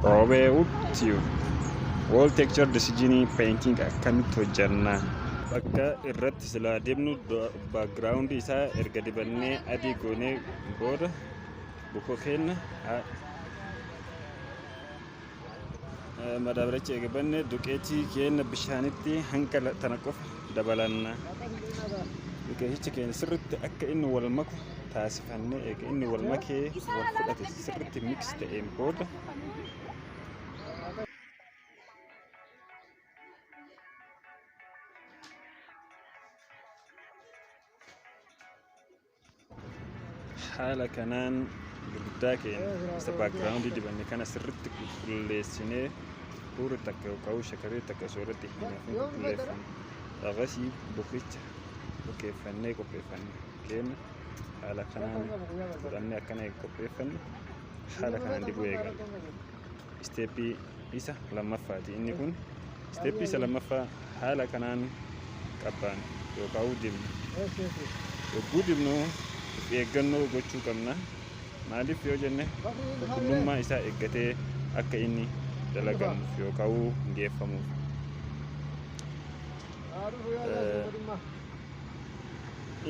Roobee Tube. Wall texture decision painting akkamitti hojjanna? Bakka irratti silaa dibnu background isaa erga dibannee adii goonee booda bukoo keenya madaabaricha eega banne duqeetii keenya bishaanitti hanga tana qofa dabalanna. Duqeeticha keenya sirritti akka inni wal maku taasifannee eega inni wal makee wal fudhate sirritti mix ta'een booda haala kanaan girgiddaa keenya isa background dibanne kana sirritti qulqulleessinee huurri takka yookaan shakarii takka osoo irratti hin hafin qulqulleeffanna. Akkasii bukicha bukeeffannee qopheeffanne keenya haala kanaan godhannee akkana qopheeffanne haala kanaan dibuu eegalla. Isteeppii isa lammaffaati inni kun. Isteeppii isa lammaffaa haala kanaan qabbaan yookaan dibnu. Yogguu dibnu of eeggannoo gochuu qabna. Maaliif yoo jenne, qulqullummaa isaa eeggatee akka inni dalagamuuf yookaan geeffamuuf.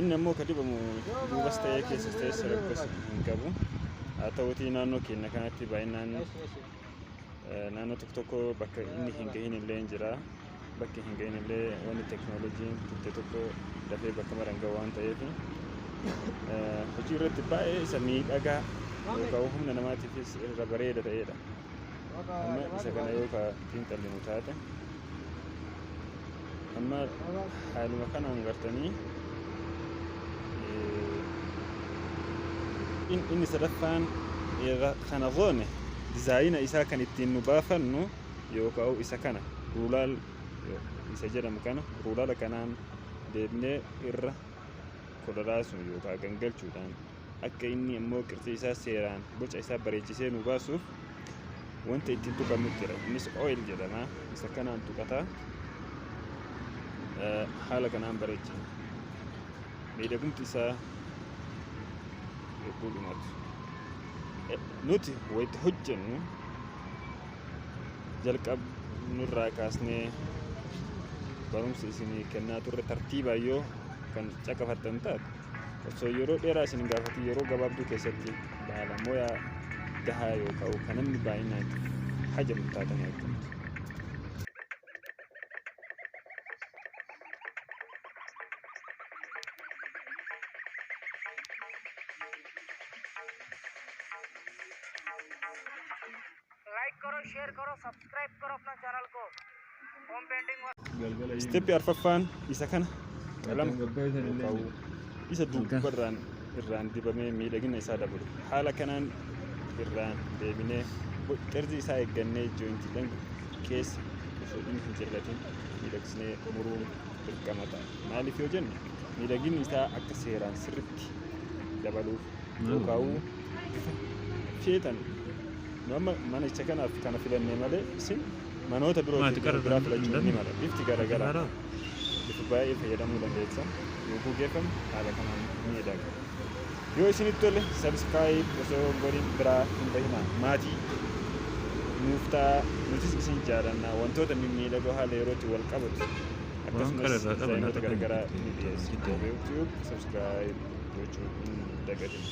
Inni ammoo ka dibamu duubas ta'ee keessas ta'ee rakkoo hin qabu. Haa ta'uutii naannoo keenya kanatti baay'inaan naannoo tokko tokko bakka inni hin gahin illee hin jira. Bakki hin gahin illee wanni teknooloojiin turte tokko dafee bakka mara hin gahu waan ta'eef, hojii irratti baay'ee isa miidhagaa yookaan humna namaatiifis irra bareeda ta'edha. Amma isa kana yoo ka xiinxallinu taate, amma haaluma kanaan gartanii inni sadaffaan kana goone dizaayina isaa kan ittiin nu baafannu yookaan isa kana ruler isa jedhamu kana, ruler kanaan deebinee irra kololaasuun yookaan gangalchuudhaan akka inni immoo qirxii isaa seeraan boca isaa bareechisee nu baasuuf wanta ittiin tuqamu jira. Innis oil jedhama. Isa kanaan tuqataa haala kanaan bareechina. Miidhagumti isaa yogguu dhumatu. Nuti wayita hojjennu jalqabnurraa kaasnee barumsa isinii kennaa turre tartiibaan yoo kan caqafattan taate, osoo yeroo dheeraa isin hin gaafatin yeroo gabaabduu keessatti baala moyaa gahaa yookaan kan namni baay'inaan itti hajamu taatanii argamtu. Like करो, शेयर करो, सब्सक्राइब करो अपना चैनल को home painting. Isteeppii arfaffaan isa kana qalama yookaan isa duubarraan irraan dibamee miidhagina isaa dabalu. Haala kanaan irraan deebinee qirxii isaa eeggannee jooyintiidhaan keessa osoo inni hin jallatin miidhagsinee muruun dirqama ta'a. Maaliif yoo jenne, miidhaginni isaa akka seeraan sirritti dabaluuf yookaan bifa feetan. Nu amma manicha kanaaf kana filannee malee isin manoota biroo Maati qara biraa filachuu ni danda'u. mala. Bifti garaagaraa bifa baay'ee fayyadamuu dandeessa. Yogguu geeffamu haala kanaan miidhaga. Yoo isinitti tole subscribe osoo hin godhin biraa hin bahinaa. Maatii nuuf ta'a, nutis isin jaalannaa. Wantoota mimmiidhagoo haala yerootti wal qabatu akkasumas qara irraa qaban dizaayinoota akka garaagaraa kan ni dhiyeessu. itti Roobee Tube subscribe gochuu hin dagatin.